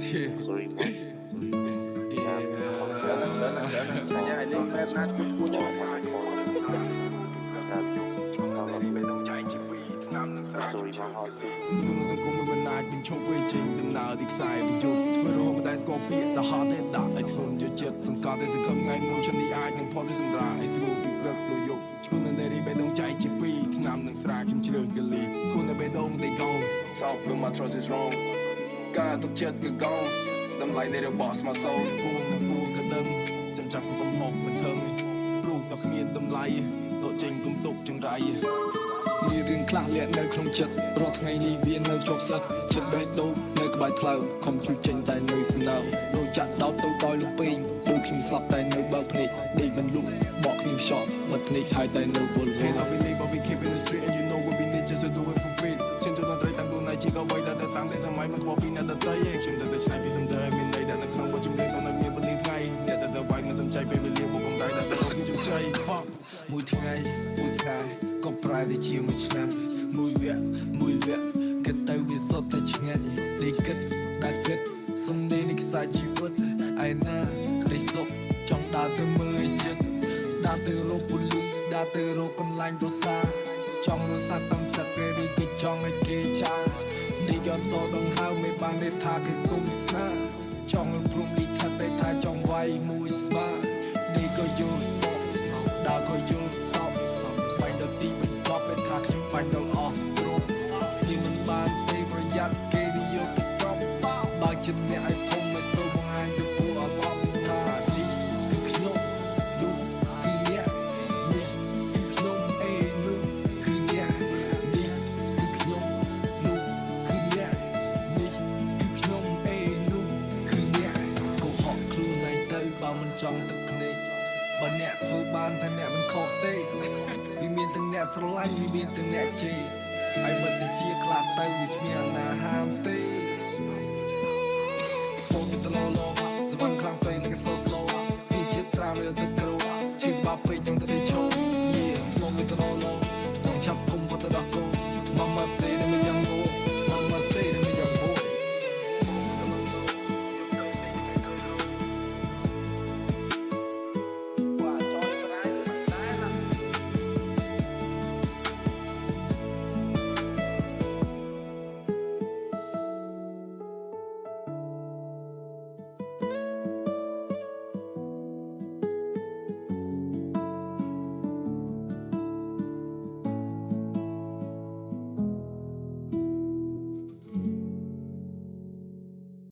Yeah. ច្រើនណាស់ច្រើនណាស់ច្រើនណាស់សញ្ញាឲ្យលេង map ណាឈួតឈួតចឹងបេះដូងចែកជាពីរថ្នាំនឹងស្រាជឿ ក្នុងសង្គមមួយមិនអាចបញ្ឈប់វាចេញដំណើរទីខ្សែបញ្ជប់ធ្វើរហូតមិនដែលស្គាល់ពាក្យទៅហត់ទេដាក់ឲ្យធ្ងន់យកចិត្តសង្កត់ទេសង្ឃឹមថ្ងៃមួយជននេះអាចនឹងផុតទៅសម្រាឲ្យស្រួលពីព្រឹកទៅយប់ឈ្មោះនៅនារីបេះដូងចែកជាពីរថ្នាំនឹងស្រាខ្ញុំជ្រើសកលីគូនៅបេះដូង they gone. Talk when my trust is wrong. ការទុកចិត្តគឺ gone តម្លៃនៃរបស់ស្មាសូនពូនឹងពូក៏ដឹងចាំចាប់កំហុកមិនថឹងព្រោះតែគ្មានតម្លៃដកចេញគុំទុកចង្រៃ មានរឿងខ្លះលាក់នៅក្នុងចិត្តរាល់ថ្ងៃនេះវានៅជាប់ស្អិតចិត្តបេះដូងនៅក្បែរថ្លើមកុំជួយចេញតែនៅសំណើដូចចាក់ដោតទៅដោយលំពេងដូចខ្ញុំស្លាប់តែនៅបើកភ្នែកដេកមិនលក់បកគ្នាខ្យល់បិទភ្នែកហើយតែនៅវល់វ Can't ល់ I believe, but we keep in the street and you know what we need just to do it for free. ឈានទៅដល់ត្រីតាមខ្លួនឯងជាអ្វីដែលទៅតាមតែសម័យមិនខ្វល់ពីអ្នកដទៃឯងខ្ញុំទៅតែឆ្នៃពីសំដីមានន័យដែលនៅក្នុងបទចម្រៀងតនៅមានពលីថ្ងៃអ្នកដែលទៅវាយមិនសំចៃពេលវេលាបុកកំដៅដែលទៅរកជោគជ័យ Fuck. មួយថ្ងៃមួយខែក៏ប្រែទៅជាមួយឆ្នាំមួយវគ្គមួយវគ្គគិតទៅវាសុទ្ធតែឆ្ងាញ់នេះគិតដាក់គិតសំនេះនេះខ្សែជីវិតឯណាក្តីសុខចង់ដើរទៅមើលឲ្យចិត្តដើរទៅរកពលិដើរទៅរកកន្លែងប្រសាចង់រសាតាមទឹកគេឬក៏ចង់ឲ្យគេចានេះក៏ដកដង្ហើមមិនបានទេថាគេសុំស្នាចង់ព្រមលិខិតតែថាចង់វាយមួយស្មានេះក៏យល់សព ដើរក៏យល់សពបាញ់ដល់ទីបញ្ចប់តែថាខ្ញុំបាញ់ដល់អស់គ្រប់ស្គីមិនបានទេប្រយ័ត្នគេនិយកទៅក្រប់បើចិត្តអ្នកឲ្យធំឲ្យសូវបង្ហាញទៅពួកអាឡប់ថានេះគឺខ្ញុំនោះគឺអ្នកនេះគឺខ្ញុំអេនោះគឺអ្នកនេះគឺខ្ញុំនោះគឺអ្នកនេះគឺខ្ញុំអេនោះគឺអ្នកកុហកខ្លួនឯងទៅបើមិនចង់ទឹកភ្នែក បើអ្នកធ្វើបានថាអ្នកមិនខុសទេវាមានទាំងអ្នកស្រឡាញ់វាមានទាំងអ្នកជេរហើយបើទៅជាខ្លះទៅវាគ្មានអាណាហាមទេស្មោកទៅឡឡ